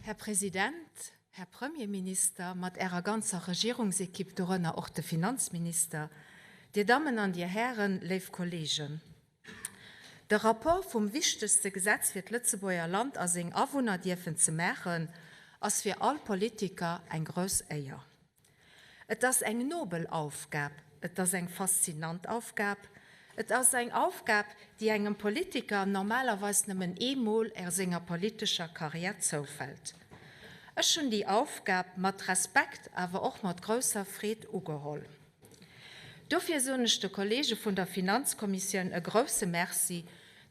Här President, Här Premierminister mat Ärer ganzer Regierungsequipe, dorënner och de Finanzminister, Dir Dammen an Dir Hären, léif Kollegen. De Rapport vum wichtegste Gesetz fir d'Lëtzebuerger Land a seng Awunner dierfen ze maachen, ass fir all Politiker eng grouss Éier. Et ass eng nobel Aufgab, et ass eng faszinant Aufgab, et ass eng Aufgab, déi engem Politiker normalerweis nëmmen eemol a senger politescher Karriär zoufält. Ech hunn déi Aufgab mat Respekt, awer och mat grousser Freed ugeholl. Dofir soen ech de Kollege vun der Finanzkommissioun e grousse Merci,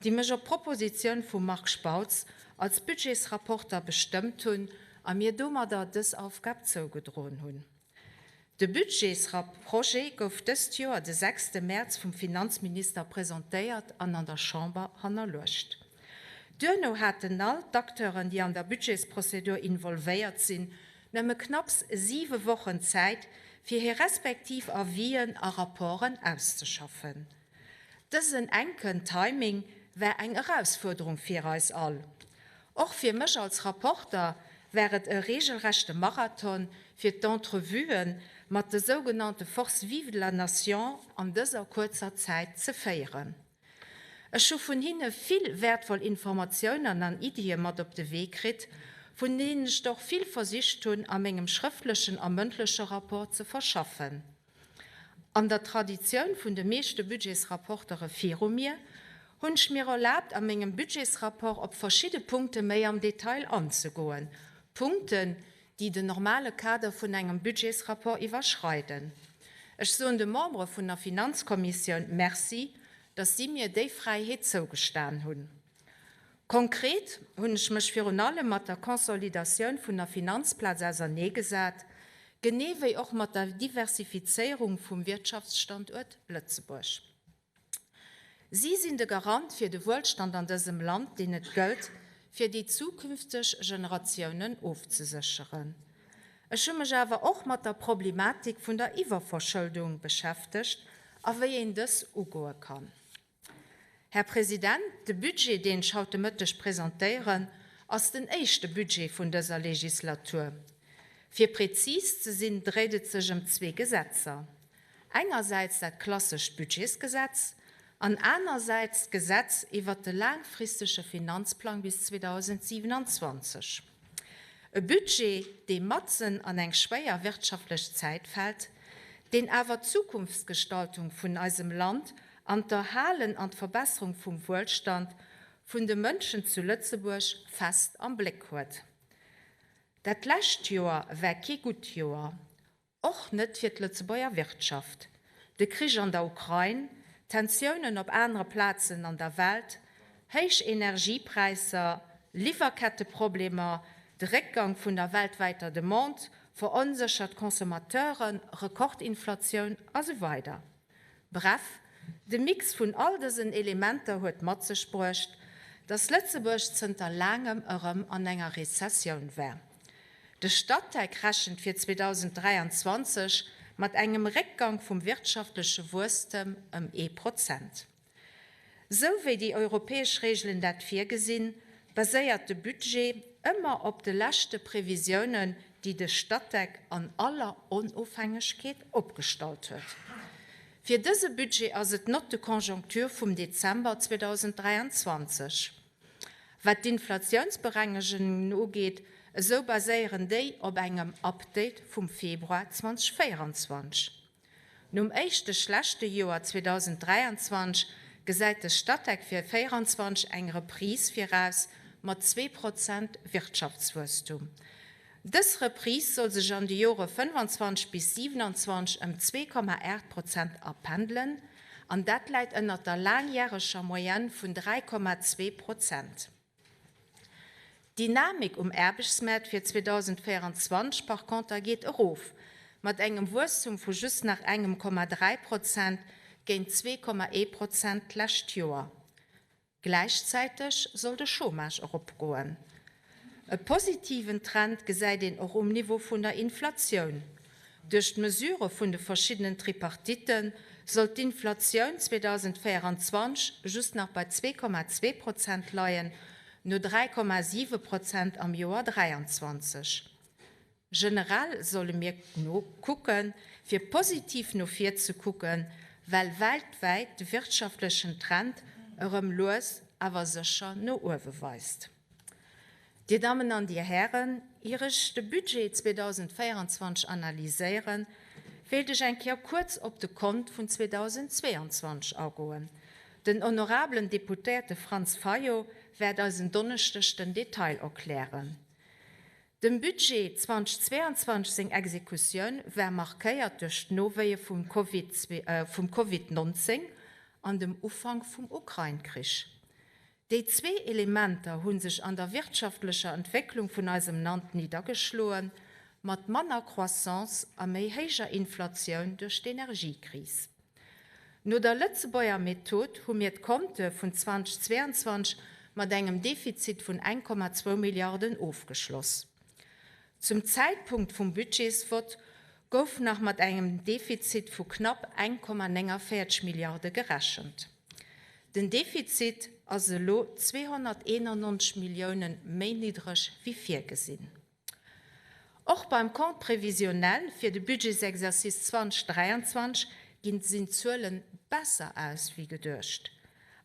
déi mech op Propositioun vum Marc Spautz als Budgetsrapporter bestëmmt hunn a mir domadder dës Aufgab zougedroen hunn. De Budgetsrap-Projet gouf dëst Joer de sechste Mäerz vum Finanzminister presentéiert an an der Chamber hannerluecht. Duerno haten all d'Acteuren, déi an der Budgetsprozedur involvéiert sinn, nëmme knapps siwe Wochen Zäit, fir hir respektiv Avisen a Rapporten auszeschaffen. Dësen enken Timing war eng Erausfuerderung fir eis all. Och fir mech als Rapporter war et e regelrechte Marathon, fir d'Entrevuen mat de sougenannte Forces vives de la nation an dëser kuerzer Zäit ze féieren. Ech hu vun hinne vill wäertvoll Informatiounen an Iddie mat op de Wee kritt, vun deenen ech der och vill versicht hunn, a mengem schrëftlechen a mëndleche Rapport ze verschaffen. An der Traditioun vun de meeschte Budgetsrapportere viru mir, hunn ech mir erlaabt, a mengem Budgetsrapport op verschidde Punkte méi am Detail anzegoen, Punkten, déi den normale Kader vun engem Budgetsrapport iwwerschreiden. Ech soen de Membere vun der Finanzkommissioun Merci, dass si mir déi Fräiheet zougestan hunn. Konkret hunn ech mech virun allem mat der Consolidatioun vun der Finanzplaz auserneegesat, genee wéi och mat der Diversifizéierung vum Wirtschaftsstanduert Lëtzebuerg. Si sinn de Garant fir de Wuelstand an dësem Land, deen et gëllt, fir déi zukünfteg Generatiounen ofzesécheren. Ech hu mech awer och mat der Problematik vun der Iwwerverschëldung beschäftegt a wéi een dës ugoe kann. Här President, de Budget, deen ech haut de Mëtteg presentéieren, ass den éischte Budget vun dëser Legislatur. Fir prezis ze sinn, dréit et sech ëm zwee Gesetzer. Engersäits dat klassescht Budgetsgesetz an anersäits d'Gesetz iwwert de laangfristege Finanzplang bis 2027. E Budget, dee matzen an eng schwéier wirtschaftlech Zäit fält, deen awer d'Zukunftsgestaltung vun eisem Land an d'Erhalen an d'Verbesserung vum Wuelstand vun de Mënschen zu Lëtzebuerg fest am Bléck huet. Dat lescht Joer war kee gutt Joer, Och net fir d'Lëtzebuerger Wirtschaft. De Krich an der Ukrain, Tensiounen op anere Plazen an der Welt, héich Energiepräisser, Liwwerketteproblemer, de Réckgang vun der weltwäiter Demande, veronséchert Consommateuren, Rekordinflatioun a sou weider. Bref, de Mix vun all dësen Elementer huet mat sech bruecht, datt Lëtzebuerg zënter laangem erëm an enger Rezessioun war. De Statec rechent fir 2023 mat engem Réckgang vum wirtschaftleche Wuesstem ëm ee Prozent. Sou wéi déi europäesch Reegelen dat virgesinn, baséiert de Budget ëmmer op de leschte Previsiounen, déi de Statec an aller Onofhängegkeet opgestallt huet. Fir dëse Budget ass et d'Note de conjoncture vum Dezember 2023. Wat d'Inflatiounsberengegungen ugeet, esou baséieren déi op engem Update vum Februar 2024. Nom éischte schlechte Joer 2023 gesäit de Statec fir 24 eng Reprise viraus mat 2 Prozent Wirtschaftswuesstum. Dës Reprise soll sech an de Jore 25 bis 27 ëm 2,8 Prozent apendelen, an dat läit ënnert der laangjäreger Moyenne vun 3,2 Prozent. D'Dynamik um Aarbechtsmaart fir 2024 par conter geet erof, mat engem Wuesstum vu just nach engem Komma 3 Prozent géint 2,1 Prozent d'lescht Joer. Gläichzäiteg soll de Chômage eropgoen. E positiven Trend gesäit een och um Niveau vun der Inflatioun. Duerch d'Mesurë vun de verschiddenen Tripartitte soll d'Inflatioun 2024 just nach bei 2,2 Prozent leien, no 3,7 Prozent am Joer 23. Generell solle mir no kucken, fir positiv no vir ze kucken, well weltwäit de wirtschaftlechen Trend erëm lues awer sécher no uewe weist. Dir Dammen an Dir Hären, ier ech de Budget 2024 analyséieren, wéilt ech eng Kéier kuerz op de Kont vun 2022 agoen. Den honorabelen Deputéierte Franz Fayot wäert eis en Donneschdeg den Detail erklären. Dem Budget 2022 seng Exekutioun war markéiert duerch d'Nowéie vum Covid 19 an dem Ufank vum Ukrain-Krich. Déi zwee Elementer hu sech an der wirtschaftlecher Entwécklung vun eisem Land niddergeschloen, mat manner Croissance a méi héijer Inflatioun duerch d'Energiekris. No der Lëtzebuerger Method hu mir d'Konte vun 2022 mat engem Defizit vun 1,2 Milliarden ofgeschloss. Zum Zäitpunkt vum Budgetsvott gouf nach mat engem Defizit vu knapp 1,49 Milliarde gerechent. Den Defizit ass elo 291 Millioune méi niddreg wéi virgesinn. Och beim Compte prévisionnel fir de Budgetsexercice 2023 ginn sinn d'Zuele besser aus wéi geduecht.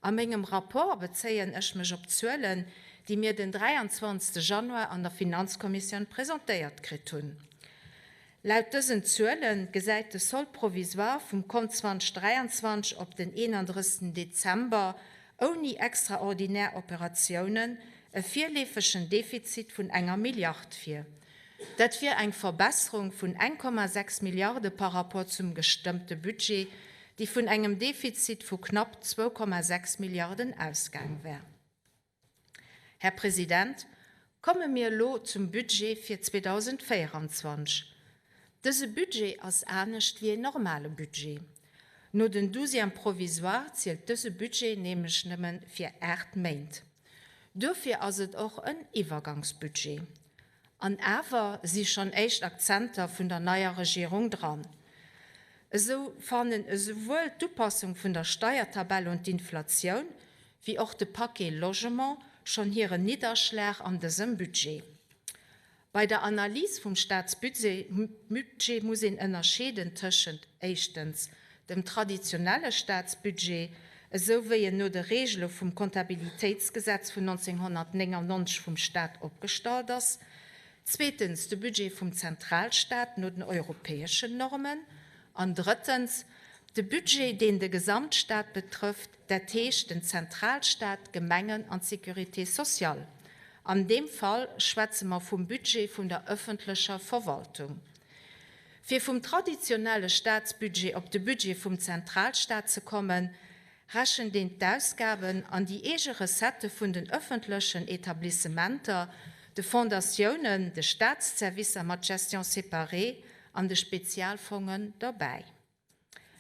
A mengem Rapport bezéien ech mech op d'Zuelen, déi mir den 23 Januar an der Finanzkommissioun presentéiert kritt hunn. Laut dësen Zuele gesäit de Solde provisoire vum Kont 2023 op den 31 Dezember ouni extraordinär Operatiounen e virleefegen Defizit vun enger Milliard vir. Dat wier eng Verbesserung vun 1,6 Milliarde par rapport zum gestëmmte Budget, dee vun engem Defizit vu knapp 2,6 Milliarden ausgaang wär. Här President, komme mir elo zum Budget fir 2024. Dëse Budget ass anescht wéi een normale Budget. No den Douzièmes provisoires zielt dëse Budget nämlech nëmme fir 8 Méint. Duerfir ass et och en Iwwergangsbudget. An awer si schonn éischt Akzenter vun der neier Regierung dran. Esou fannen esouwuel d'Upassung vun der Steiertabell un d'Inflatioun, wéi och de Paquet Logement schonn hiren Nidderschlag an dësem Budget. Bei der Analys vum Staatsbudget muss een ënnerscheeden tëschent, éischtens, dem traditionelle Staatsbudget, esou wéi en no de Regele vum Kontabilitéitsgesetz vun 1999 vum Staat opgestallt ass, zweetens, de Budget vum Zentralstaat no den europäeschen Normen an drëttens, de Budget, deen de Gesamtstaat betrëfft, dat heescht den Zentralstaat, d'Gemengen an d'Sécurité sociale. An deem Fall schwätze mer vum Budget vun der öffentlecher Verwaltung. Fir vum traditionelle Staatsbudget op de Budget vum Zentralstaat ze kommen, rechent een d'Ausgaben an déi eege Recettë vun den öffentlechen Etablissementer, de Fondatiounen, de Staatszervicer mat Gestion séparée an de Spezialfongen derbäi.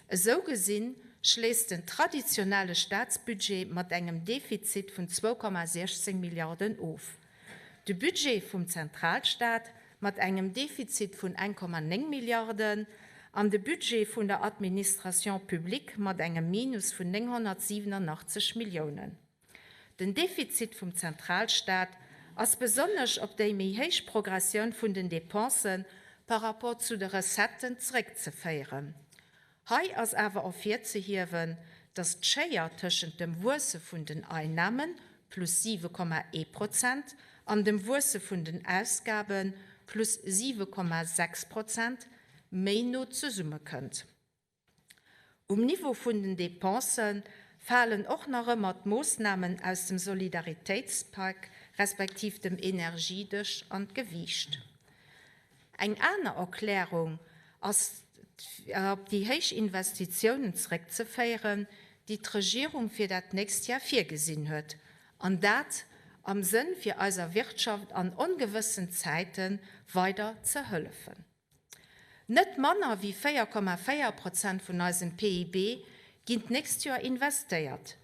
Esou gesinn, schléisst den traditionelle Staatsbudget mat engem Defizit vun 2,16 Milliarden of. De Budget vum Zentralstaat mat engem Defizit vun 1,9 Milliarden an de Budget vun der Administration publique mat engem Minus vun 987 Milliounen. Den Defizit vum Zentralstaat ass besonnesch op déi méi héich Progressioun vun den Dépensen par rapport zu de Recetten zeréckzeféieren. Hei ass awer ervirzehiewen, dass d'Schéier tëschent dem Wuesse vun den Einnahmen, plus 7,1 Prozent, an dem Wuesse vun den Ausgaben, plus 7,6 Prozent, méi no zesummekënnt. Um Niveau vun den Dépensë falen och nach ëmmer d'Moossnamen aus dem Solidaritéitspak respektiv dem Energiedësch an d'Gewiicht. Eng aner Erklärung ass op déi héich Investitiounen zeréckzeféieren, déi d'Regierung fir dat nächst Jar virgesinn huet, an dat am Sënn fir eiser Wirtschaft an ongewëssen Zäite weider ze hëllefen. Net manner wéi 4,4 Prozent vun eisem PIB ginn d'nächst Joer investéiert.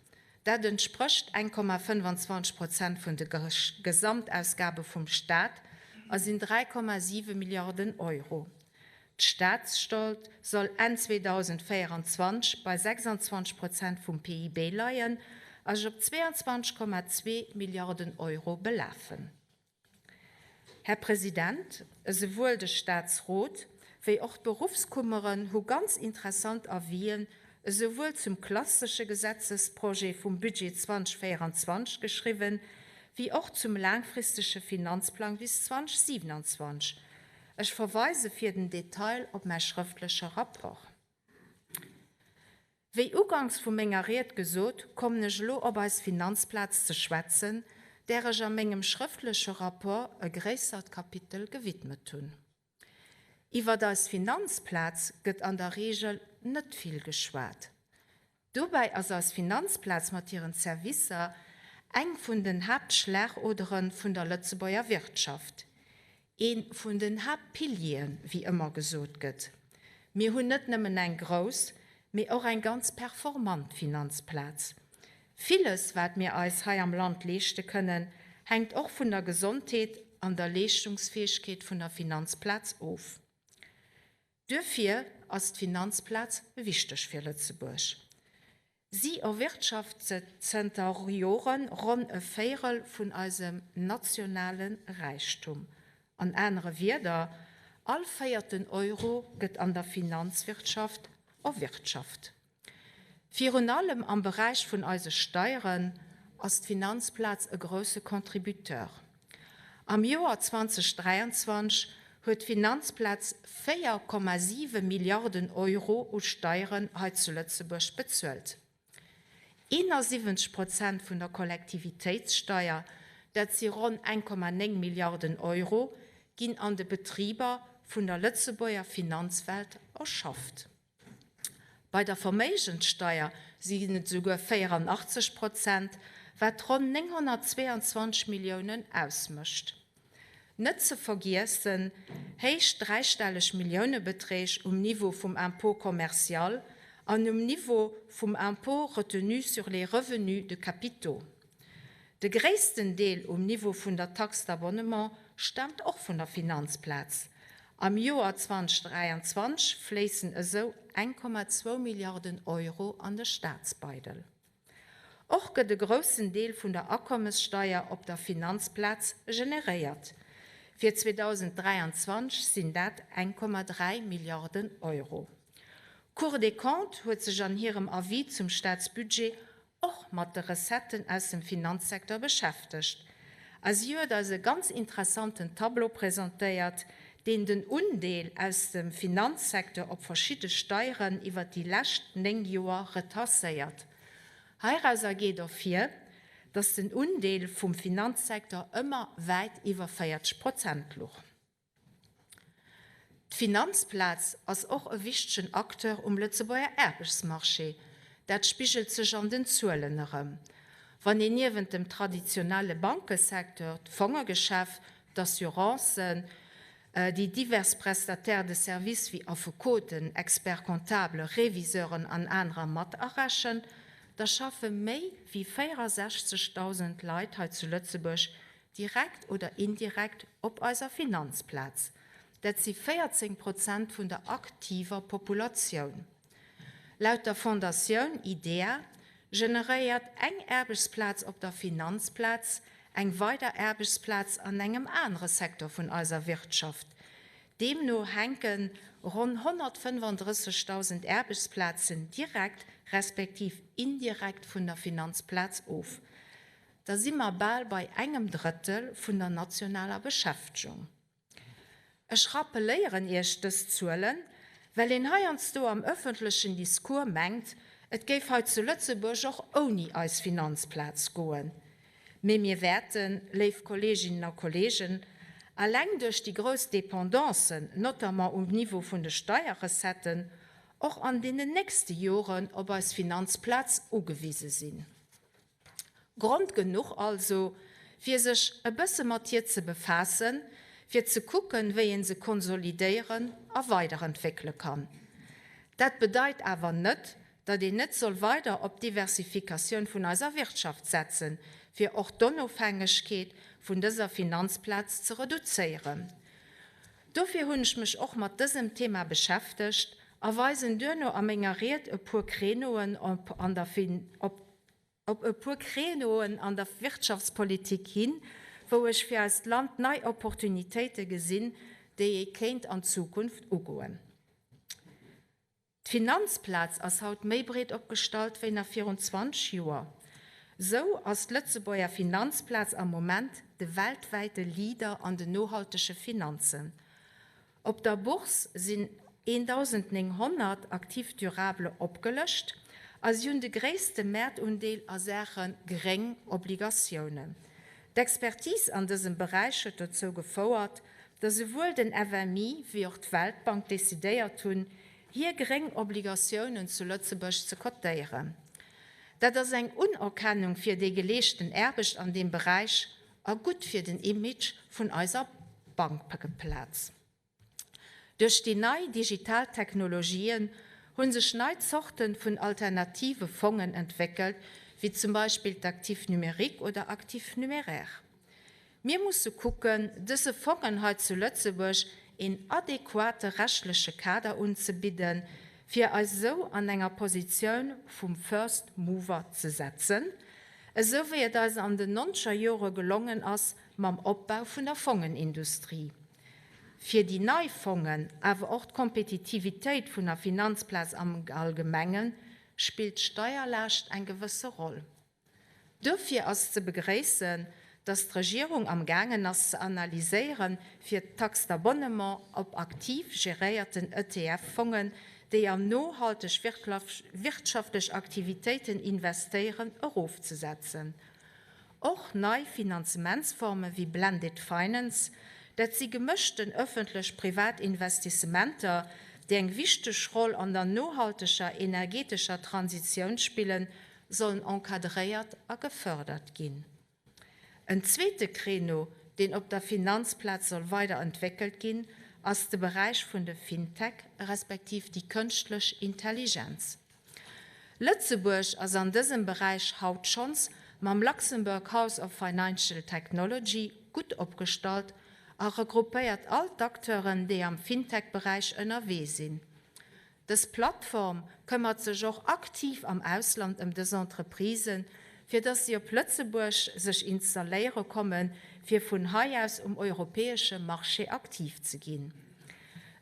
Dat entsprécht 1,25 Prozent vun de Gesamtausgabe vum Staat a sinn 3,7 Milliarden Euro. D'Staatsschold soll Enn 2024 bei 26 Prozent vum PIB leien. A sech op 22,2 Milliarden Euro belafen. Här President, esouwuel de Statsrot wéi och d'Beruffskummeren hu ganz interessant Avisen esouwuel zum klassesche Gesetzesprojet vum Budget 2024 geschriwwen, wéi och zum laangfristege Finanzplang bis 2027. Ech verweise fir den Detail op mäi schrëftleche Rapport. Wéi uganks vu menger Ried gesot, kommen ech elo op eis Finanzplaz ze schwätzen, där ech a mengem schrëftleche Rapport e gréissert Kapitel gewidmet hunn. Iwwert eis Finanzplaz gëtt an der Regel net vill geschwat. Dobäi ass eis Finanzplaz mat hiren Servicer eng vun den Haaptschlagodere vun der Lëtzebuerger Wirtschaft. Ee vun den Haaptpilieren, wéi ëmmer gesot gëtt. Mir hunn net nëmmen eng grouss, mee och eng ganz performant Finanzplaz. Villes, wat mir eis hei am Land leeschte kënnen, hänkt och vun der Gesondheet an der Leeschtungsfäegkeet vun der Finanzplaz of. Duerfir ass d'Finanzplaz wichteg fir Lëtzebuerg. Si erwirtschaft zënter Jore ronn e Véierel vun eisem nationale Räichtum. An anere Wierder, all véierten Euro gëtt an der Finanzwirtschaft erwirtschaft. Virun allem am Beräich vun eise Steieren ass d'Finanzplaz e grousse Contributeur. Am Joer 2023 huet d'Finanzplaz 4,7 Milliarden Euro u Steieren hei zu Lëtzebuerg bezuelt. 71 Prozent vun der Kollektivitéitssteier, dat si ronn 1,9 Milliarden Euro, ginn an de Betriber vun der Lëtzebuerger Finanzwelt erschafft. Bei der Verméigenssteier sinn et esouguer 84 Prozent, wat ronn 922 Milliounen ausmécht. Net ze vergiessen héich dräistelleg Milliounebeträg um Niveau vum Impôt commercial an um Niveau vum Impôt retenu sur les revenus de capitaux. De gréissten Deel um Niveau vun der Taxe d'abonnement staamt och vun der Finanzplaz. Am Joer 2023 fléissen esou 1,2 Milliarden Euro an de Staatsbeidel. Och gëtt e groussen Deel vun der Akommessteier op der Finanzplaz generéiert. Fir 2023 sinn dat 1,3 Milliarden Euro. D'Cour des Comptes huet sech an hirem Avis zum Staatsbudget och mat de Recetten aus dem Finanzsecteur beschäftegt a si huet eis e ganz interessanten Tableau presentéiert, deen den Undeel aus dem Finanzsecteur op verschidde Steieren iwwert déi lescht 9 Joer retracéiert. Heirauser geet ervir, dass den Undeel vum Finanzsecteur ëmmer wäit iwwer 40 Prozent luch. D'Finanzplaz ass och e wichtegen Acteur um Lëtzebuerger Aarbechtsmarché. Dat spigelt sech an den Zuelen erëm. Wann een niewent dem traditionelle Bankesecteur d'Fongegeschäft, d'Assurancen, déi divers Prestataires de services wéi Affekoten, Experts-comptables, Reviseuren an anerer mat arechent, da schaffe méi wéi 64.000 Leit hei zu Lëtzebuerg direkt oder indirekt op eiser Finanzplaz. Dat si 14 Prozent vun der aktiver Populatioun. Laut der Fondatioun idea generéiert eng Aarbechtsplaz op der Finanzplaz eng weider Aarbechtsplaz an engem anere Secteur vun eiser Wirtschaft. Deemno hänke ronn 135.000 Aarbechtsplazen direkt respektiv indirekt vun der Finanzplaz of. Da si mer bal bei engem Drëttel vun der nationaler Beschäftegung. Ech rappeléieren Iech dës Zuelen, well een heiansdo am öffentlechen Discours mengt, et géif hei zu Lëtzebuerg och ouni eis Finanzplaz goen. Mee mir wäerten, léif Kolleeginnen a Kolleegen, eleng duerch déi grouss Dépendancen, notamment um Niveau vun de Steierrecetten, och an deenen nächste Joren op eis Finanzplaz ugewise sinn. Grond genuch also, fir sech e bësse mat hir ze befaassen, fir ze kucken, wéi een se konsolidéieren a weiderentwéckele kann. Dat bedeit awer net, datt een net soll weider op d'Diversifikatioun vun eiser Wirtschaft setzen, fir och d'Onofhängegkeet vun dëser Finanzplaz ze reduzéieren. Dofir hunn ech mech och mat dësem Thema beschäftegt a weisen duerno a menger Ried e puer Créneauen op an der op. Op e puer Créneauen an der Wirtschaftspolitik hin, wou ech fir eist Land nei Opportunitéite gesinn, déi ee kéint an Zukunft ugoen. D'Finanzplaz ass haut méi breet opgestallt wéi nach virun 20 Joer. Sou ass d'Lëtzebuerger Finanzplaz am Moment de weltwäite Leader an den nohaltege Finanzen. Op der Bourse sinn 1.900 Actifs durables opgelëscht a si hunn de gréisste Mäertundeel a Saache gréng Obligatiounen. D'Expertise an dësem Beräich huet dozou gefouert, datt esouwuel den FMI wéi och d'Weltbank decidéiert hunn, hir gréng Obligatiounen zu Lëtzebuerg ze cotéieren. Dat ass eng Unerkennung fir déi geleeschten Aarbecht an deem Beräich a gutt fir den Image vun eiser Bankplaz. Duerch déi nei digital Technologien hu sech nei Zorte vun alternative Fongen entwéckelt, wéi zum Beispill d'Actifs numériques oder Actifs numéraires. Mir musse kucken, dëse Fongen hei zu Lëtzebuerg een adequate rechtleche Kader unzebidden, fir eis esou an enger Positioun vum First Mover ze setzen, esou wéi et eis an den nonzeger Jore gelongen ass mam Opbau vun der Fongenindustrie. Fir déi nei Fongen, awer och d'Kompetitivitéit vun der Finanzplaz am Allgemengen, spillt d'Steierlaascht eng gewësse Roll. Dofir ass ze begréissen, dass d'Regierung am gaangen ass ze analyséieren, fir d'Taxe d'abonnement op aktiv geréierten ETF-Fongen, déi an nohalteg wirtschaftlech Aktivitéiten investéieren, erofzesetzen. Och nei Finanzementsforme wéi Blended Finance, dat si gemëschten ëffentlech-privat Investissementer, déi eng wichteg Roll an der nohalteger energetescher Transitioun spillen, sollen encadréiert a gefërdert ginn. En zweete Créneau, deen op der Finanzplaz soll weider entwéckelt ginn, ass de Beräich vun de Fintech respektiv déi kënschtlech Intelligenz. Lëtzebuerg ass an dësem Beräich haut schonns mam Luxembourg House of Financial Technology gutt opgestallt a regroupéiert all d'Acteuren, déi am Fintech-Beräich ënnerwee sinn. Dës Plattform këmmert sech och aktiv am Ausland ëm dës Entreprisen, fir dass si op Lëtzebuerg sech installéiere kommen, fir vun hei aus um europäesche Marché aktiv ze ginn.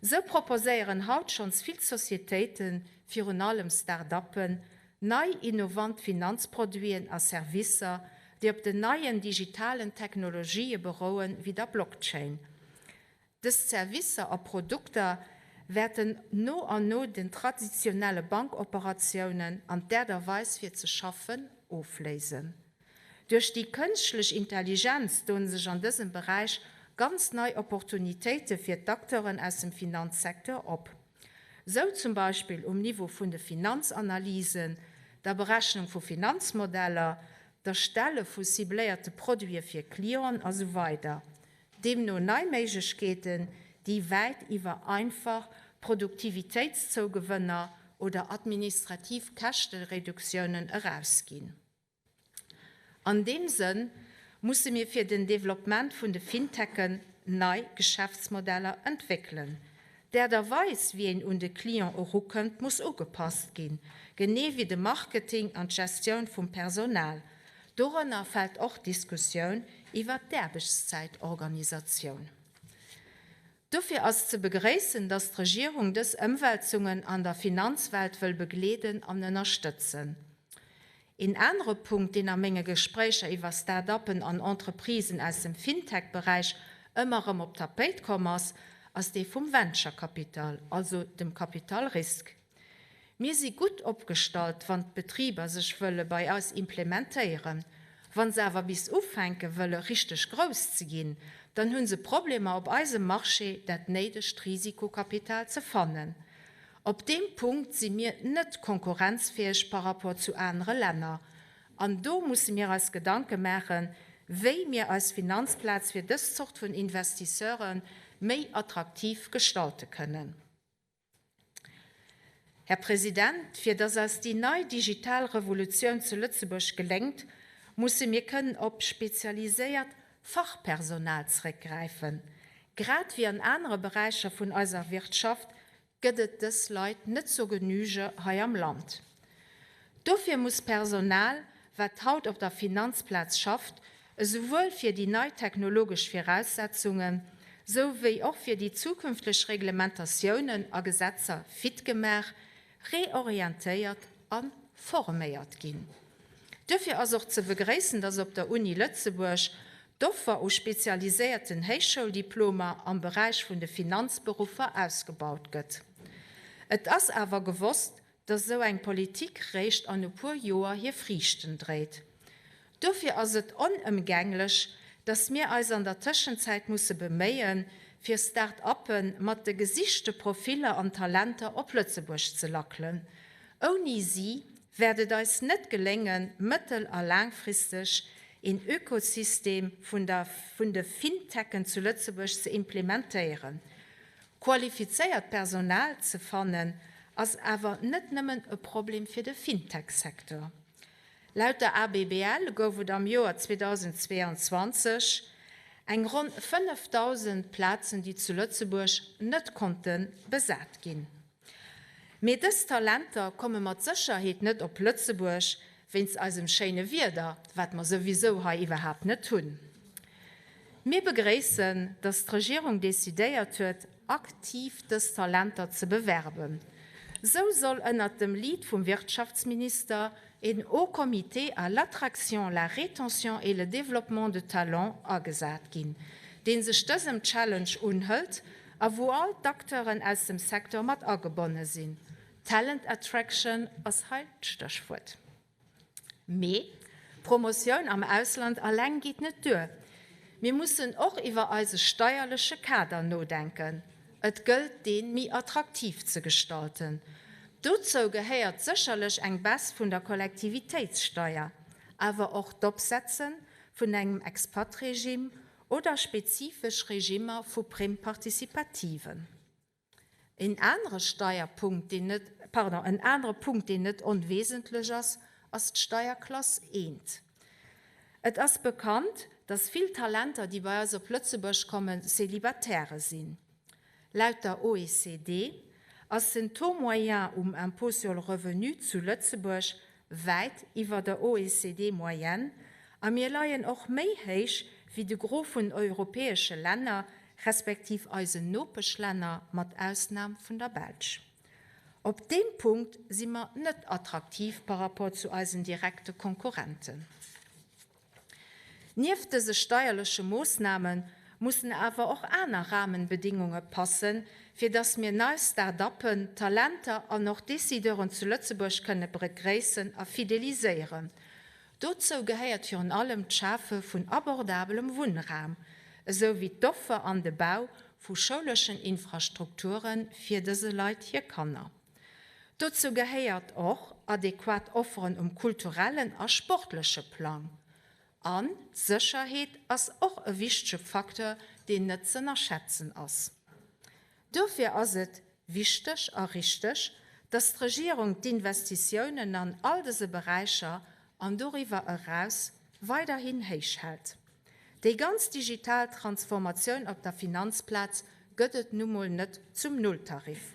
Sou proposéieren haut schonns vill Societéiten, virun allem Start-uppen, nei innovant Finanzproduiten a Servicer, déi op den neien digitalen Technologië berouen, wéi der Blockchain. Dës Servicer a Produkter wäerten no an no den traditionelle Bankoperatiounen an d'Äert a Weis fir ze schaffen ofléisen. Duerch déi kënschtlech Intelligenz doen sech an dësem Beräich ganz nei Opportunitéite fir d'Acteuren aus dem Finanzsecteur op. Sou zum Beispill um Niveau vun de Finanzanalysen, der Berechnung vu Finanzmodeller, d'Erstelle vu cibléierte Produite fir Clienten a sou weider. Deemno nei Méiglechkeeten, déi wäit iwwer einfach Produktivitéitszougewënner oder administrativ Käschtereduktiounen erausginn. An deem Sënn musse mir fir den Developpement vun de Fintechen nei Geschäftsmodeller entwéckelen. D'Aart a Weis, wéi een un de Client erukënnt, muss ugepasst ginn, genee wéi de Marketing an d'Gestioun vum Personal. Dorënner fält och d'Diskussioun iwwer d'Aarbechtszäitorganisatioun. Dofir ass ze begréissen, datt d'Regierung dës Ëmwälzungen an der Finanzwelt wëll begleeden an ënnerstëtzen. Een anere Punkt, deen a menge Gespréicher iwwer Start-uppen an Entreprisen aus dem Fintech-Beräich ëmmer erëm op d'Tapéit komm ass, ass dee vum Venture-Capital, also dem Capital-Risque. Mir si gutt opgestallt, wann d'Betriber sech wëlle bei eis implementéieren. Wa se awer bis ufänke wëlle richteg grouss ze ginn, dann hu se Problemer op eisem Marché dat néidegt Risikokapital ze fannen. Op deem Punkt si mir net konkurrenzfäeg par rapport zu anere Länner. An do musse mir eis Gedanke maachen, wéi mir eis Finanzplaz fir dës Zort vun Investisseure méi attraktiv gestalte kënnen. Här President, fir dass eis déi nei digital Revolutioun zu Lëtzebuerg geléngt, musse mir kënnen op spezialiséiert Fachpersonal zréckgräifen. Grad wéi an anere Beräicher vun eiser Wirtschaft gëtt et dës Leit net zur Genüge hei am Land. Dofir muss Personal, wat haut op der Finanzplaz schafft, esouwuel fir déi nei technologesch Viraussetzungen, sou wéi och fir déi zukünfteg Reglementatiounen a Gesetzer fit gemaach, reorientéiert a forméiert ginn. Duerfir ass och ze begréissen, dass op der Uni Lëtzebuerg d'Offer u spezialiséierten Héichschouldiplomer am Beräich vun de Finanzberuffer ausgebaut gëtt. Et ass awer gewosst, dass esou eng Politik réischt an e puer Joer hir Friichten dréit. Dofir ass et onëmgänglech, dass mir eis an der Tëschenzäit musse beméien, fir Start-uppe mat de gesichte Profiller an Talenter op Lëtzebuerg ze lackelen. Ouni si wäert et eis net geléngen, mëttel a laangfristeg een Ökosystem vun der vun de Fintechen zu Lëtzebuerg ze implementéieren. Qualifizéiert Personal ze fannen, ass awer net nëmmen e Problem fir de Fintech-Secteur. Laut der ABBL gouf et am Joer 2022 eng ronn 5.000 Plazen, déi zu Lëtzebuerg net konnte besat ginn. Mee dës Talenter komme mat Sécherheet net op Lëtzebuerg wéinst eisem schéine Wieder, wat mer souwisou hei iwwerhaapt net hunn. Mir begréissen, datt d'Regierung decidéiert huet, aktiv dës Talenter ze bewerben. Sou soll ënnert dem Lead vum Wirtschaftsminister een Haut Comité à l'attraction, la rétention et le développement de talents agesat ginn, dee sech dësem Challenge unhëlt a wou all d'Acteuren aus dem Secteur mat agebonne sinn. Talent attraction ass hei d'Stéchwuert. Mee Promotioun am Ausland alleng geet net duer. Mir mussen och iwwer eise steierleche Kader nodenken. Et gëllt dee méi attraktiv ze gestalten. Dozou gehéiert sécherlech eng Baisse vun der Kollektivitéitssteier, awer och d'Opsetze vun engem Expat-Regime oder spezifesch Regimmer vu Prime participativen. En anere Steierpunkt, deen net, pardon, en anere Punkt, deen net onwesentlech ass, ass d'Steierklass I. Et ass bekannt, dass vill Talenter, déi bei eis op Lëtzebuerg kommen, Célibataire sinn. Laut der OECD ass den Taux moyen um Impôt sur le revenu zu Lëtzebuerg wäit iwwer der OECD-Moyenne a mir leien och méi héich wéi de Gros vun europäesche Länner, respektiv eisen Nopeschlänner, mat Ausnam vun der Belsch. Op deem Punkt si mer net attraktiv par rapport zu eisen direkte Konkurrenten. Nieft dëse steierleche Moossname mussen awer och aner Rahmenbedingunge passen, fir dass mir nei Start-uppen, Talenter an och Décideuren zu Lëtzebuerg kënne begréissen a fideliséieren. Dozou gehéiert virun allem d'Schafe vun abordabelem Wunnraum, esou wéi d'Offer an de Bau vu schouleschen Infrastrukture fir dëse Leit hir Kanner. Dozou gehéiert och adequat Offeren um kulturellen a sportleche Plang. An d'Sécherheet ass och e wichtege Facteur, deen net z'ënnerschätzen ass. Dofir ass et wichteg a richteg, dass d'Regierung d'Investitiounen an all dëse Beräicher an doriwwer eraus weiderhin héich hält. Déi ganz digital Transformatioun op der Finanzplaz gëtt et nu mol net zum Nulltarif.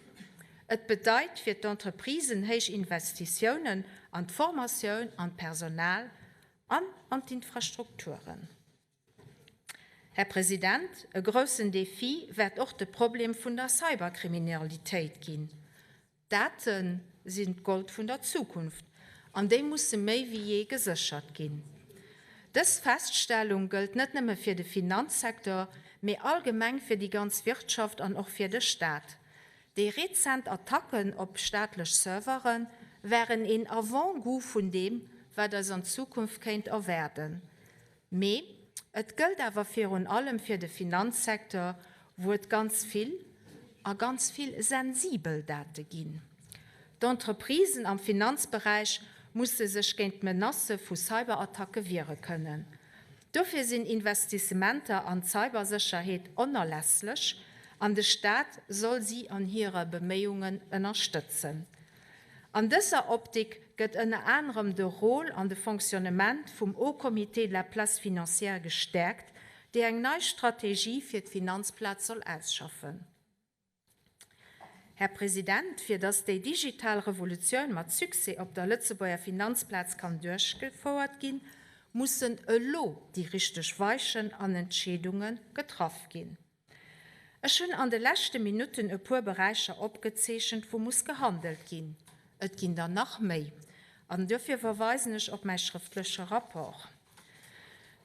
Et bedeit fir d'Entreprisen héich Investitiounen an d'Formatioun, an d'Personal an an d'Infrastrukturen. Här President, e groussen Defi wäert och de Problem vun der Cyberkriminalitéit ginn. D'Date sinn d'Gold vun der Zukunft an déi musse méi wéi jee geséchert ginn. Dës Feststellung gëllt net nëmme fir de Finanzsecteur, mee allgemeng fir déi ganz Wirtschaft an och fir de Staat. Déi rezent Attacken op staatlech Servere waren een Avant-goût vun deem, wat eis an Zukunft kéint erwaarden. Mee et gëllt awer virun allem fir de Finanzsecteur, wou et ganz vill a ganz vill sensibel Date ginn. D'Entreprisen am Finanzberäich musse sech géint d'Menacë vu Cyberattacke wiere kënnen. Dofir sinn Investissementer an d'Cybersécherheet onerlässlech an de Staat soll si an hire Beméiungen ënnerstëtzen. An dëser Optik gëtt ënner anerem de Rôle an de Fonctionnement vum Haut Comité de la place financière gestäerkt, déi eng nei Strategie fir d'Finanzplaz soll ausschaffen. Här President, fir datt déi digital Revolutioun mat Succès op der Lëtzebuerger Finanzplaz kann duerchgefouert ginn, mussen elo déi richteg Weichen an Entscheedunge getraff ginn. Ech hunn an de leschte Minutten e puer Beräicher opgezeechent, wou muss gehandelt ginn. Et ginn der nach méi, an duerfir verweisen ech op mäi schrëftleche Rapport.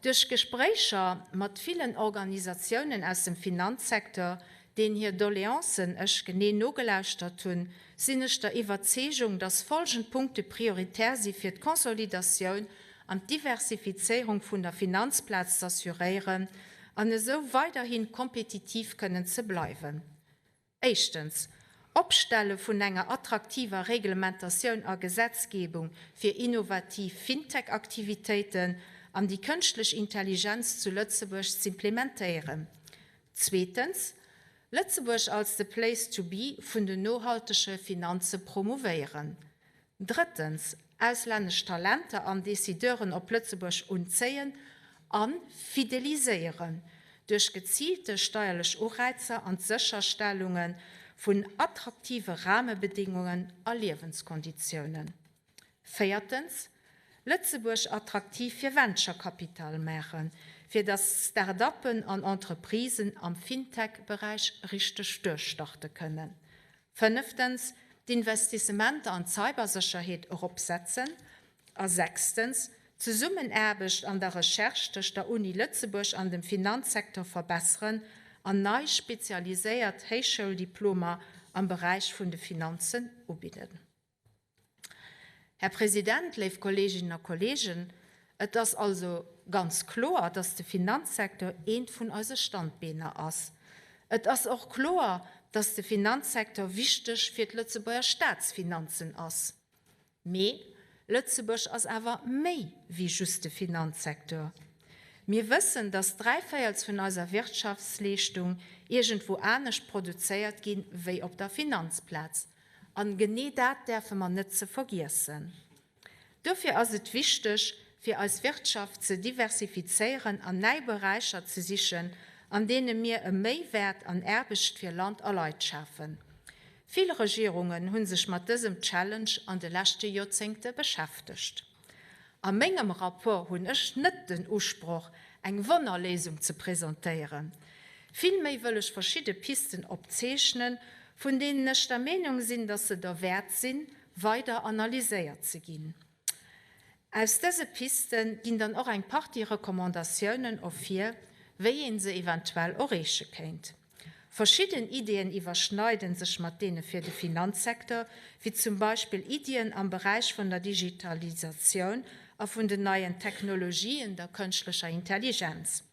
Duerch Gespréicher mat villen Organisatiounen aus dem Finanzsecteur, deen hir Doleancen ech genee nogelauschtert hunn, sinn ech der Iwwerzeegung, dass folgend Punkte prioritär si fir d'Konsolidatioun an d'Diversifizéierung vun der Finanzplaz z'assuréieren an esou weiderhi kompetitiv kënnen ze bleiwen. Éischtens, Opstelle vun enger attraktiver Reglementatioun a Gesetzgebung fir innovativ FinTech-Aktivitéiten an déi kënschtlech Intelligenz zu Lëtzebuerg z'implementéieren. Zweetens, Lëtzebuerg als de Place to be vun den nohaltege Finanze promouvéieren. Drëttens, auslännesch Talenter an Decideuren op Lëtzebuerg unzéien a fideliséieren, duerch geziilte steierlech Ureizer an d'Sécherstellunge vun attraktive Rahmebedingungen a Liewenskonditiounen. Véiertens, Lëtzebuerg attraktiv fir Venture-Capital maachen, fir datt Start-uppen an Entreprisen am FinTech-Beräich richteg duerchstarte kënnen. Fënneftens, d'Investissementer an d'Cybersécherheet eropsetzen. A sechstens, d'Zesummenaarbecht an der Recherche tëscht der Uni Lëtzebuerg an dem Finanzsecteur verbesseren an nei spezialiséiert Héichschouldiplomer am Beräich vun de Finanzen ubidden. Här President, léif Kolleeginnen a Kolleegen, et ass also ganz kloer, dass de Finanzsecteur eent vun eise Standbeener ass. Et ass och kloer, dass de Finanzsecteur wichteg fir d'Lëtzebuerger Statsfinanzen ass. Mee Lëtzebuerg ass awer méi wéi just de Finanzsecteur. Mir wëssen, dass dräivéierels vun eiser Wirtschaftsleeschtung iergendwou anescht produzéiert ginn, wéi op der Finanzplaz. An genee dat däerfe mer net ze vergiessen. Dofir ass et wichteg, fir eis Wirtschaft ze diversifizéieren an nei Beräicher ze sichen, an deene mir e Méiwäert an Aarbecht fir Land a Leit schafen. Vill Regierungen hu sech mat dësem Challenge an de leschte Joerzéngte beschäftegt. A mengem Rapport hunn ech net den Usproch, eng Wonnerléisung ze presentéieren. Villméi wëll ech verschidde Pisten opzeechnen, vun deenen ech der Meenung sinn, dass se derwäert sinn, weider analyséiert ze ginn. Aus dëse Piste ginn dann och eng Partie Recommandatiounen ervir, wéi ee se eventuell erreeche kéint. Verschidden Ideeën iwwerschneiden sech mat deene fir de Finanzsecteur, wéi zum Beispill Iddien am Beräich vun der Digitalisatioun a vun den neien Technologien, der kënschtlecher Intelligenz.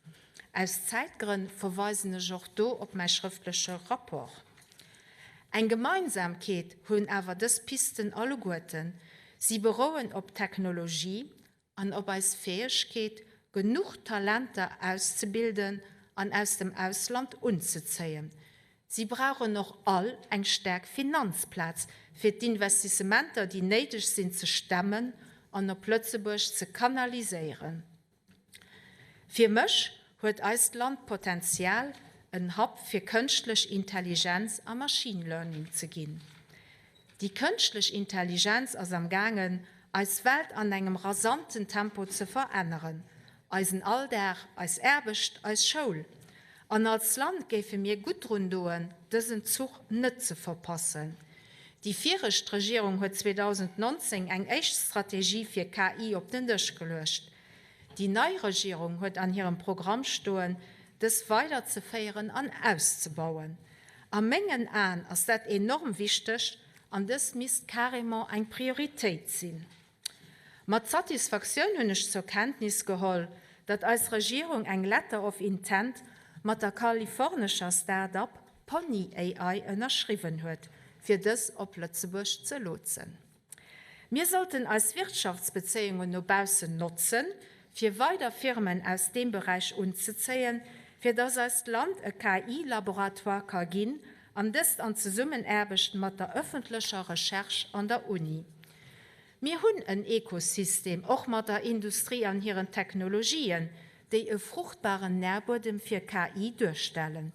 Aus Zäitgrënn verweisen ech och do op mäi schrëftleche Rapport. Eng Gemeinsamkeet hunn awer dës Pisten alleguerten, Si berouen op Technologie an op eis Fäegkeet, genuch Talenter auszebilden an aus dem Ausland unzezéien. Si brauchen och all eng staark Finanzplaz, fir d'Investissementer, déi néideg sinn, ze stemmen an op Lëtzebuerg ze kanaliséieren. Fir mech huet eist Land d'Potenzial, en Hub fir kënschtlech Intelligenz a Machine Learning ze ginn. Déi kënschtlech Intelligenz ass am gaangen, eis Welt an engem rasanten Tempo ze veränneren, eisen Alldag, eis Aarbecht, eis Schoul. An als Land géife mir gutt drun doen, dësen Zuch net ze verpassen. Déi viregt Regierung huet 2019 eng éischt Strategie fir KI op den Dësch geluecht. Déi nei Regierung huet an hirem Programm stoen, dës weiderzeféieren an auszebauen. A mengen Aen ass dat enorm wichteg an dëst misst carrément eng Prioritéit sinn. Mat Satisfaktioun hunn ech zur Kenntnis geholl, datt eis Regierung eng Letter of Intent mat der kalifornescher Start-up Pony AI ënnerschriwwen huet, fir dës op Lëtzebuerg ze lotsen. Mir sollten eis Wirtschaftsbezéiungen no baussen notzen, fir weider Firmen aus deem Beräich unzezéien, fir dass eist Land e KI-Laboratoire ka ginn, an dëst an Zesummenaarbecht mat der ëffentlecher Recherche an der Uni. Mir hunn en Ekosystem, och mat der Industrie an hiren Technologien, déi e fruchtbaren Nährbuedem fir KI duerstellen.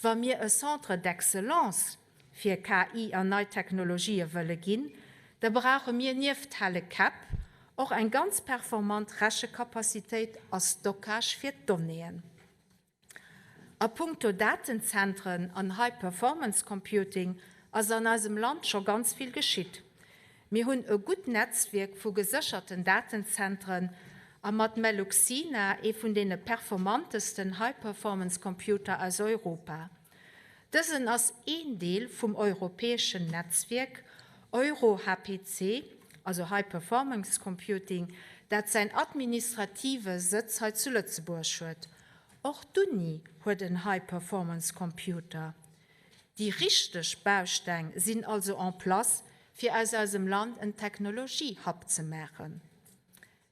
Wa mir e Centre d'excellence. fir KI an nei Technologië wëlle ginn, da brauche mir nieft helle Käpp och eng ganz performant Rechekapazitéit a Stockage fir d'Donnéeën. A puncto Datenzentren an High Performance Computing ass an eisem Land scho ganz vill geschitt. Mir hunn e gutt Netzwierk vu gesécherten Datenzentren a mat Meluxina ee vun deene performantesten High Performance Computer aus Europa. Dësen ass een Deel vum europäeschen Netzwierk EuroHPC, also High Performance Computing, dat säin administrative Sëtz hei zu Lëtzebuerg huet. Och d'Uni huet en High Performance Computer. Déi richteg Bausteng sinn also en place, fir aus eisem Land en Technologie-Hub ze maachen.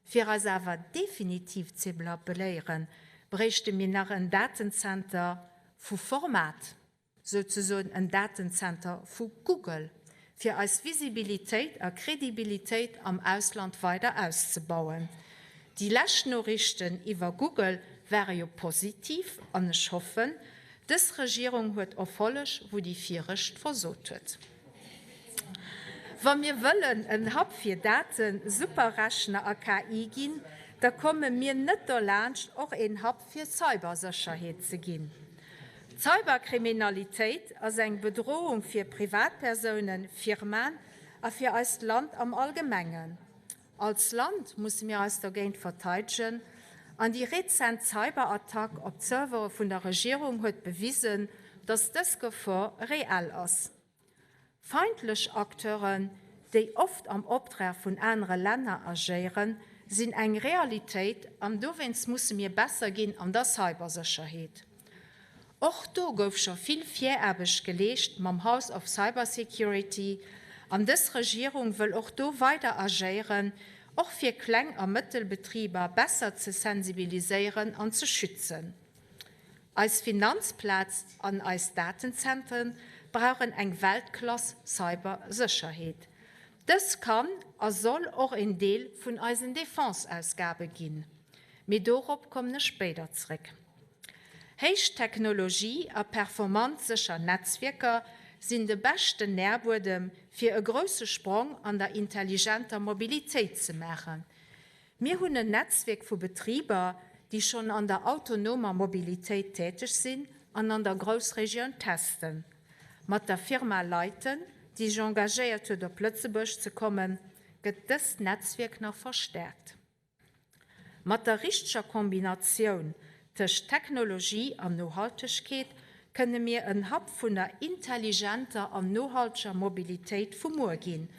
Fir eis awer definitiv z'eblabléieren, bréichte mir nach en Datenzenter vu Format, souzesoen en Datenzenter vu Google, fir eis Visibilitéit a Kredibilitéit am Ausland weider auszebauen. Déi lescht Noriichten iwwer Google ware jo positiv an ech hoffen, dës Regierung huet Erfolleg, wou déi viregt versot huet. Wa mir wëllen en Hub fir Daten, Superrechner a KI ginn, da komme mir net dolaanscht, och een Hub fir Cybersécherheet ze ginn. D'Cyberkriminalitéit ass eng Bedrohung fir Privatpersounen, Firmaen a fir eist Land am Allgemengen. Als Land musse mir eis dergéint verteidegen an déi rezent Cyberattack op d'Servere vun der Regierung huet bewisen, datt dës Gefor reell ass. Feindlech Acteuren, déi oft am Optrag vun anere Länner agéieren, sinn eng Realitéit an dowéinst musse mir besser ginn an der Cybersécherheet. Och do gouf scho vill Viraarbecht geleescht mam House of Cybersecurity an dës Regierung wëll och do weider agéieren, och fir Kleng a Mëttelbetriber besser ze sensibiliséieren an ze schützen. Eis Finanzplaz an eis Datenzentre brauchen eng Weltklass-Cybersécherheet. Dës kann a soll och een Deel vun eisen Defenseausgabe ginn. Mee dorop kommen ech spéider zréck. Héich Technologie a performant sécher Netzwierker sinn de beschten Nährbuedem, fir e grousse Sprong an der intelligenter Mobilitéit ze maachen. Mir hunn en Netzwierk vu Betriber, déi schonn an der autonomer Mobilitéit täteg sinn an an der Groussregioun testen. Mat der Firma Lyten, déi sech engagéiert huet op Lëtzebuerg ze kommen, gëtt dëst Netzwierk nach verstärkt. Mat der richteger Kombinatioun tëscht Technologie an Nohaltegkeet kënne mir en Hub vun der intelligenter an nohalteger Mobilitéit vu muer ginn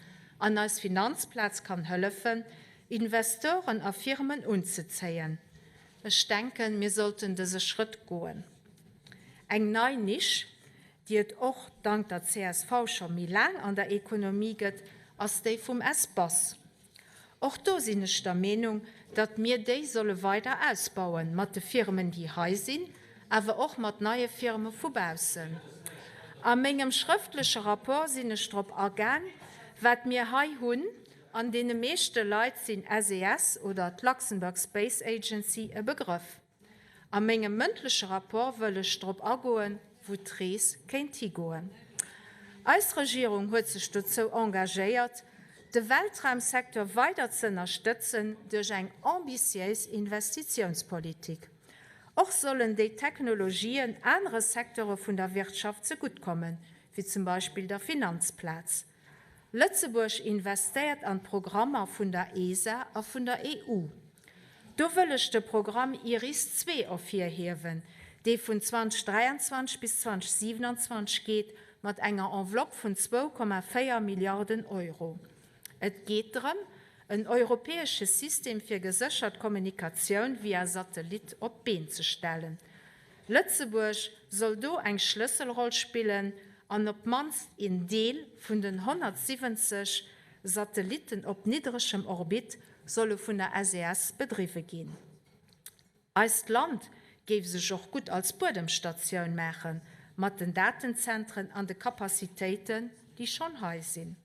an eis Finanzplaz kann hëllefen, Investoren a Firmen unzezéien. Ech denken, mir sollten dëse Schrëtt goen. Eng nei Nisch, déi et och dank der csv scho méi laang an der Ekonomie gëtt, ass déi vum Espace. Och do sinn ech der Meenung, datt mir déi solle weider ausbauen, mat de Firmen, déi hei sinn, awer och mat neie Firme vu baussen. A mengem schrëftleche Rapport sinn ech drop agaang, wat mir hei hunn, an deene meeschte Leit sinn SES oder d'Luxembourg Space Agency e Begrëff. A mengem mëndleche Rapport wëll ech drop agoen, wou d'Rees kéint higoen. Eis Regierung huet sech dozou engagéiert, de Weltraumsecteur weider ze ënnerstëtzen duerch eng ambitiéis Investitiounspolitik. Och sollen déi Technologien anere Secteure vun der Wirtschaft zeguttkommen, wéi zum Beispill der Finanzplaz. Lëtzebuerg investéiert an d'Programmer vun der ESA a vun der EU. Do wëll ech de Programm Iris 2 ervirhiewen, dee vun 2023 bis 2027 geet, mat enger Enveloppe vun 2,4 Milliarden Euro. Et geet drëm, en europäesche System fir geséchert Kommunikatioun via Satellit op d'Been ze stellen. Lëtzebuerg soll do eng Schlësselroll spillen an op d'mannst een Deel vun den 170 Satellitten op niddregem Orbit solle vun der SES bedriwwe ginn. Eist Land géif sech och gutt als Buedemstatioun maache mat den Datenzentren an de Capacitéiten, déi schonn hei sinn.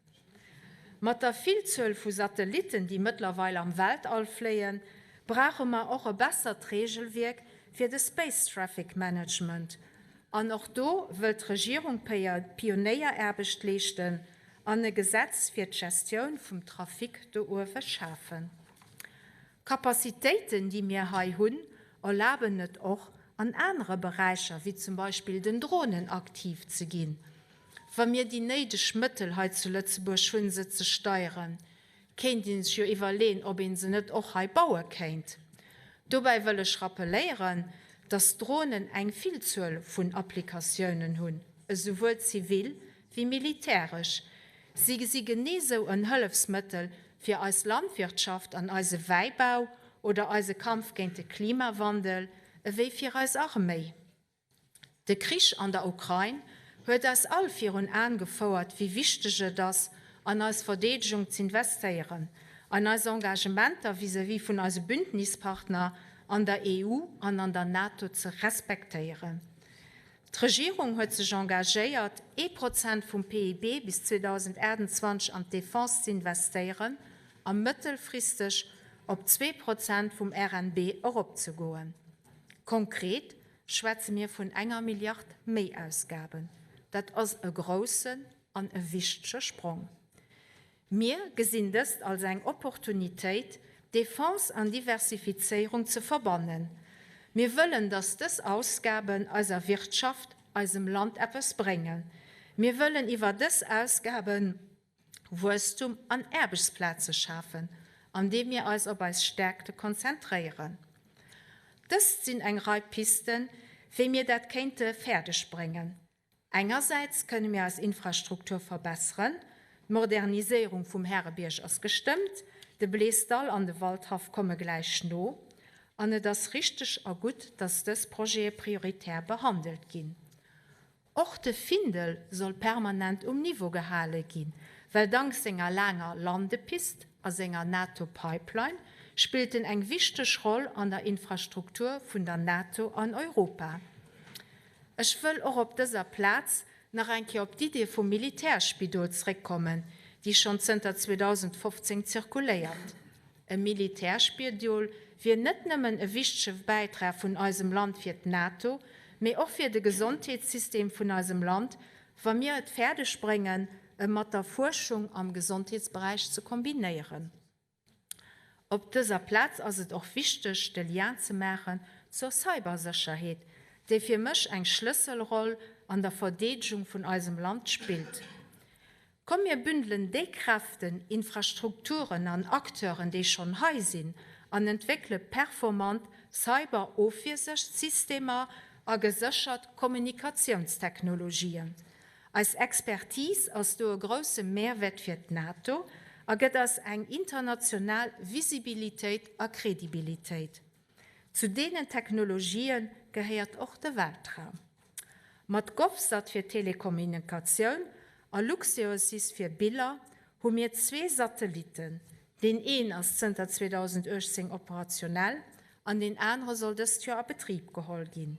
Mat der Villzuel vu Satellitten, déi mëttlerweil am Weltall fléien, brauche mer och e bessert Regelwierk fir de Space Traffic Management. An och do wëllt d'Regierung Pionéieraarbecht leeschten an e Gesetz fir d'Gestioun vum Trafic do uewe schafen. D'Capacitéiten, déi mir hei hunn, erlaben et och, an anere Beräicher, wéi zum Beispill den Dronen, aktiv ze ginn. Wa mir déi néideg Mëttel hei zu Lëtzebuerg hunn, se ze steieren, kéint ee sech jo iwwerleeën, ob ee se net och hei baue kéint. Dobäi wëll ech rappeléieren, dass Dronen eng Villzuel vun Applikatiounen hunn, esouwuel zivil wéi militäresch. Si si genee sou en Hëllefsmëttel fir eis Landwirtschaft an eise Wäibau oder eise Kampf géint de Klimawandel, ewéi fir eis Arméi. De Krich an der Ukrain huet eis all virun Aen gefouert, wéi wichteg et ass, an eis Verdeedegung z'investéieren, an eis Engagementer vis-à-vis vun eise Bündnispartner an der EU an an der NATO ze respektéieren. D'Regierung huet sech engagéiert, ee Prozent vum PIB bis 2028 an d'Defense z'investéieren a mëttelfristeg op 2% vum RNB eropzegoen. Konkret schwätze mir vun enger Milliard Méiausgaben. Dat ass e groussen an e wichtege Sprong. Mir gesinn dëst als eng Opportunitéit, Defense an Diversifizéierung ze verbannen. Mir wëllen, dass dës Ausgaben eiser Wirtschaft, eisem Land eppes bréngen. Mir wëllen iwwer dës Ausgaben Wuesstum an Aarbechtsplaze schafen, andeem mir eis op eis Stärkte konzentréieren. Dëst sinn eng Rei Pisten, wéi mir dat kéinte fäerdeg bréngen. Engersäits kënne mir eis Infrastruktur verbesseren, d'Moderniséierung vum Härebierg ass gestëmmt, de Bleesdall an de Waldhaff komme gläich no, an et ass richteg a gutt, dass dës Projete prioritär behandelt ginn. Och de Findel soll permanent um Niveau gehale ginn, well dank senger laanger Landepist a senger NATO-Pipeline spillt en eng wichteg Roll an der Infrastruktur vun der NATO an Europa. Ech wëll och op dëser Plaz nach eng Kéier op d'Idee vum Militärspidol zréckkommen, déi schonn zënter 2015 zirkuléiert. E Militärspidol wier net nëmmen e wichtege Bäitrag vun eisem Land fir d'NATO, mee och fir de Gesondheetssystem vun eisem Land, wa mir et fäerdeg bréngen, e mat der Fuerschung am Gesondheetsberäich ze kombinéieren. Op dëser Plaz ass et och wichteg, de Lien ze maachen zur Cybersécherheet, déi fir mech eng Schlësselroll an der Verdeedegung vun eisem Land spillt. Komm mir bündelen déi Kräften, Infrastrukturen an Acteuren, déi schonn hei sinn, an entwéckele performant Cyber-Ofwiersechtsystemer a geséchert Kommunikatiounstechnologien. Eis Expertise ass do e grousse Mehrwäert fir d'NATO a gëtt eis eng international Visibilitéit a Kredibilitéit. Zu deenen Technologië gehéiert och de Weltraum. Mat GovSat fir Telekommunikatioun a Luxeosys fir Biller hu mir zwee Satellitten. Deen een ass zënter 2018 operationell an deen anere soll dëst Joer a Betrib geholl ginn.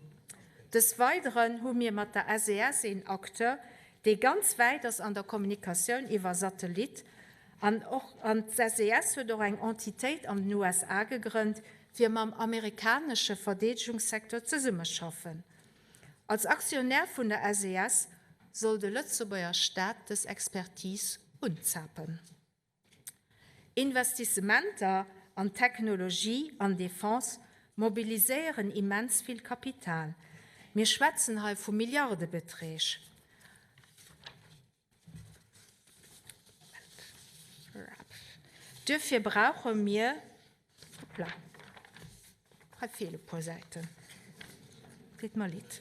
Des Weideren hu mir mat der SES een Acteur, dee ganz wäit ass an der Kommunikatioun iwwer Satellit an och an d'SES huet och eng Entitéit an den USA gegrënnt, fir mam amerikanesche Verdeedegungssecteur zesummeschaffen. Als Aktionär vun der SES soll de Lëtzebuerger Staat dës Expertise unzapen. Investissementer an Technologie an Defense mobiliséieren immens vill Kapital. Mir schwätzen hei vu Milliardebeträg. Duerfir brauche mir, hoppla, hei feele puer Säiten, deet mer leed.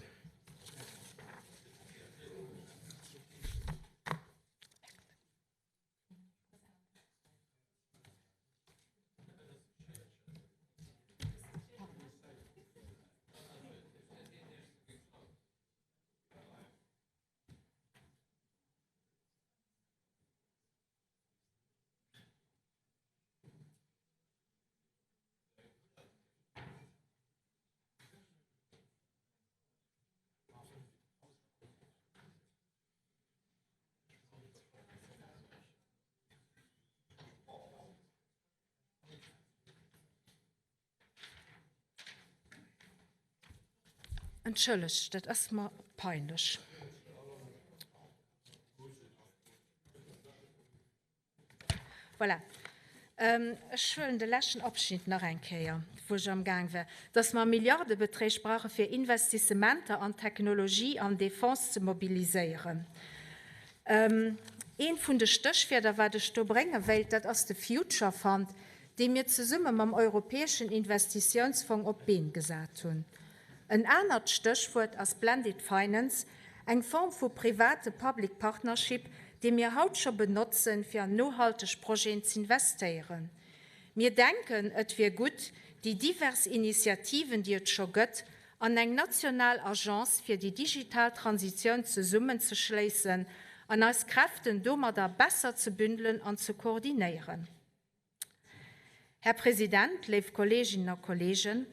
Entschëllegt, dat ass mer. peinlech. Voilà. Ech huelen de leschten Abschnitt nach eng Kéier, wou ech amgaang war, dass mer Milliardebeträg brauche fir Investissementer an Technologie an Defense ze mobiliséieren. Eent vun de Stéchwierder, wat ech do brénge wéilt, dat ass de Future Fund, dee mir zesumme mam Europäeschen Investitiounsfong op d'Been gesat hunn. En anert Stéchwuert ass Blended Finance, eng Form vu private-public Partnership, déi mir haut scho benotzen, fir an nohalteg Projeten z'investéieren. Mir denken, et wier gutt, déi divers Initiativen, déi et scho gëtt, an eng national Agence fir déi digital Transitioun zesummenzeschléissen an eis Kräften domadder besser ze bündelen an ze koordinéieren. Här President, léif Kolleeginnen a Kolleegen,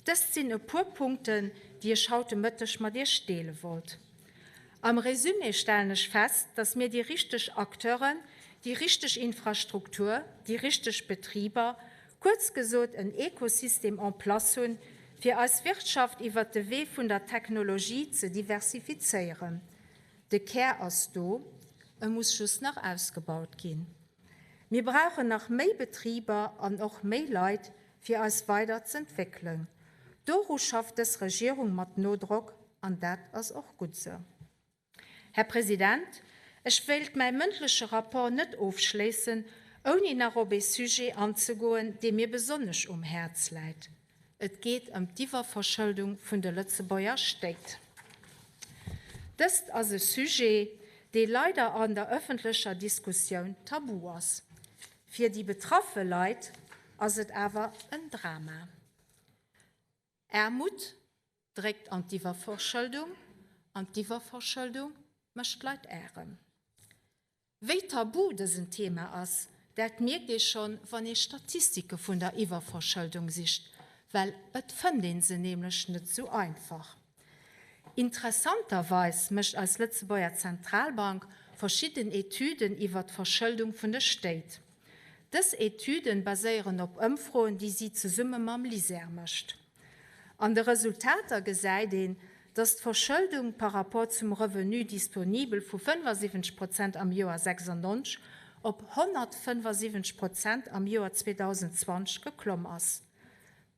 dëst sinn e puer Punkten, déi ech haut de Mëtteg mat Iech deele wollt. Am Résumé stellen ech fest, dass mir déi richteg Acteuren, déi richteg Infrastruktur, déi richteg Betriber, kuerz gesot en Ekosystem en place hunn, fir eis Wirtschaft iwwert de Wee vun der Technologie ze diversifizéieren. De Kär ass do, e muss just nach ausgebaut ginn. Mir brauchen nach méi Betriber an och méi Leit, fir eis weider z'entwéckelen. Doru schafft dës Regierung mat Nodrock, an dat ass och gutt esou. Här President, ech wéilt mäi mëndleche Rapport net ofschléissen, ouni nach op ee Sujet anzegoen, dee mir besonnesch um Häerz läit. Et geet ëm d'Iwwerverschëldung vun de Lëtzebuerger Stéit. Dëst ass e Sujet, dee leider an der ëffentlecher Diskussioun tabu ass. Fir déi betraffe Leit ass et awer en Drama. Aarmut dréckt an d'Iwwerverschëldung an d'Iwwerverschëldung mécht d'Leit ärem. Wéi tabu dësen Thema ass, dat mierkt ee schonn, wann ee Statistike vun der Iwwerverschëldung sicht, well et fënnt ee se nämlech net sou einfach. Interessanterweis mécht eis Lëtzebuerger Zentralbank verschidden Etüden iwwer d'Verschëldung vun de Stéit. Dës Etüden baséieren op Ëmfroen, déi si zesumme mam LISER mécht. An de Resultater gesäit een, dass d'Verschëldung par rapport zum Revenu disponible vu 75 Prozent am Joer 96 op 175 Prozent am Joer 2020 geklomm ass.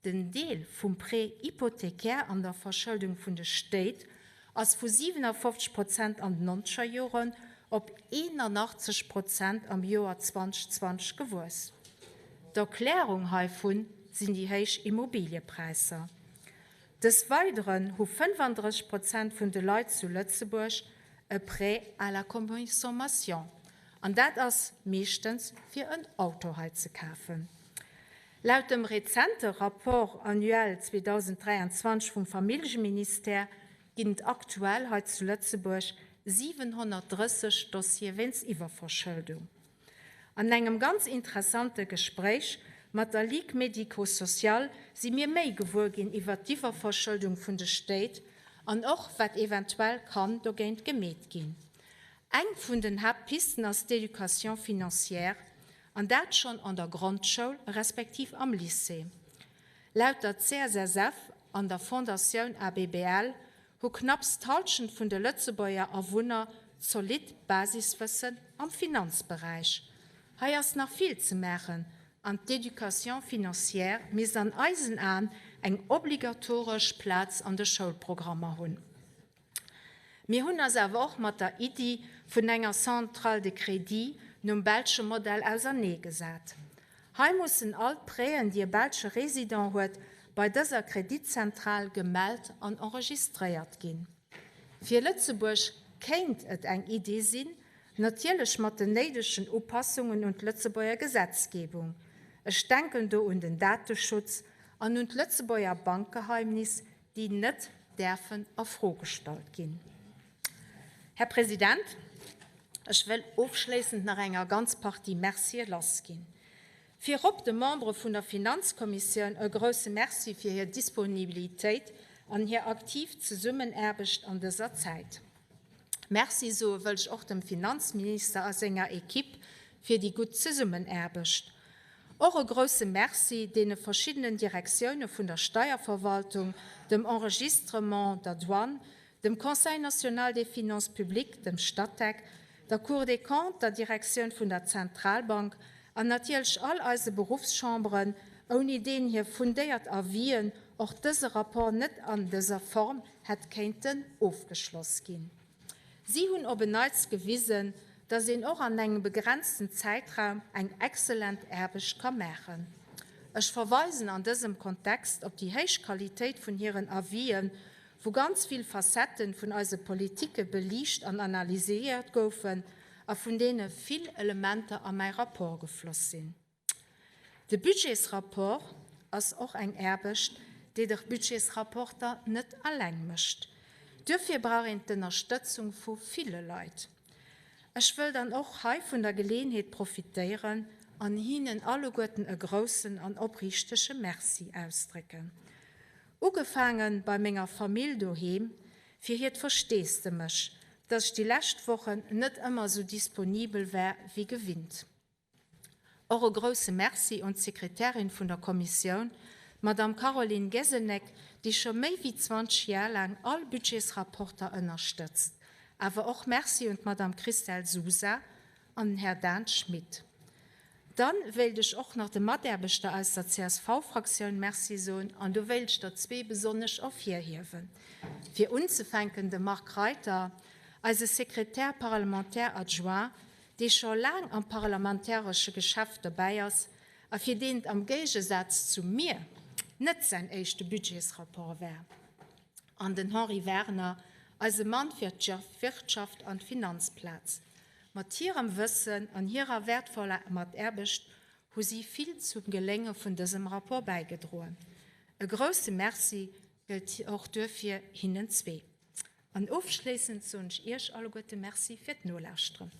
Den Deel vum Prêt hypothécaire an der Verschëldung vun de Stéit ass vu 57 Prozent an den nonzeger Joren op 81 Prozent am Joer 2020 gewuess. D'Erklärung heivun sinn déi héich Immobiliëpräisser. Des Weideren hu 35 Prozent vun de Leit zu Lëtzebuerg e Prêt à la consommation, an dat ass meeschtens fir en Auto hei ze kafen. Laut dem rezente Rapport annuel 2023 vum Familljeministère ginn et aktuell hei zu Lëtzebuerg 730 Dossiere wéinst Iwwerverschëldung. An engem ganz interessante Gespréich mat der Ligue médico-sociale si mir méi gewuer ginn iwwert d'Iwwerverschëldung vun de Stéit an och wat eventuell kann dogéint gemeet ginn. Eng vun den Haaptpisten ass d'Éducation financière, an dat schonn an der Grondschoul respektiv am Lycée. Laut der CSSF an der Fondatioun ABBL hu knapps d'Hallschent vun de Lëtzebuerger Awunner zolidd Basiswëssen am Finanzberäich. Hei ass nach vill ze maachen an d'Éducation financière misst an eisen Aen eng obligatoresch Plaz an de Schoulprogrammer hunn. Mir hunn eis awer och mat der Iddi vun enger Centrale de crédit nom belsche Modell auserneegesat. Hei mussen all d'Prêten, déi e belsche Résident huet, bei dëser Kreditzentral gemellt an enregistréiert ginn. Fir Lëtzebuerg kéint et eng Idee sinn, natierlech mat den néidegen Upassungen un d'Lëtzebuerger Gesetzgebung. Ech denken do un den Dateschutz an un d'Lëtzebuerger Bankgeheimnis, déi net däerfen a Fro gestallt ginn. Här President, ech wëll ofschléissend nach enger ganz Partie Mercië lassginn. Virop de Membere vun der Finanzkommissioun e grouse Merci fir hir Disponibilitéit an hir aktiv Zesummenaarbecht an dëser Zäit. Merci soe wëll ech och dem Finanzminister a senger Equipe fir déi gutt Zesummenaarbecht. Och e grouse Merci deene verschiddenen Direktioune vun der Steierverwaltung, dem Enregistrement, der Douane, Dem Conseil national des finances publiques, dem Statec, der Cour des Comptes, der Direktioun vun der Zentralbank an natierlech all eise Beruffschamberen, ouni deenen hir fundéiert Avisen och dëse Rapport net an dëser Form hätt kéinten ofgeschloss ginn. Si hunn op en Neits gewisen, dass een och an engem begrenzten Zäitraum eng exzellent Aarbecht ka maachen. Ech verweisen an dësem Kontext op déi héich Qualitéit vun hiren Avisen, wou ganz vill Facetten vun eise Politike beliicht an analyséiert goufen a vun deene vill Elementer a mäi Rapport gefloss sinn. De Budgetsrapport ass och eng Aarbecht, déi de Budgetsrapporter net alleng mécht. Duerfir brauch een d'Ënnerstëtzung vu ville Leit. Ech wëll dann och hei vun der Geleeënheet profitéieren an hinnen alleguerten e groussen an opriichtege Merci ausdrécken. Ugefaange bei menger Famill doheem, fir hiert Versteesdemech, dass ech déi lescht Wochen net ëmmer esou disponibel war wéi gewinnt. Och e grousse Merci un d'Sekretärin vun der Kommissioun, d'Madame Caroline Gesenek, déi scho méi wéi 20 Jar laang all Budgetsrapporter ënnerstëtzt. Awer och Merci un d'Madame Christelle Sousa an den Här Dan Schmit. Dann wéilt ech och nach de Mataarbechter aus der CSV-Fraktioun Merci soen an do wéilt ech der zwee besonnesch ervirhiewen. Fir unzefänken de Marc Reiter, eise Secrétaire parlementaire adjoint, dee scho laang am parlamentaresche Geschäft dobäi ass a fir deen et am Géigesaz zu mir net säin éischte Budgetsrapport war, an den Henri Werner, eise Mann fir d'Wirtschaft an d'Finanzplaz. Mat hirem Wëssen an hirer wäertvoller Mataarbecht hu si vill zum Gelénge vun dësem Rapport bäigedroen. E grousse Merci gëllt och duerfir hinnen zwee. An ofschléissend soen ech Iech alleguerte Merci fir d'Nolauschteren.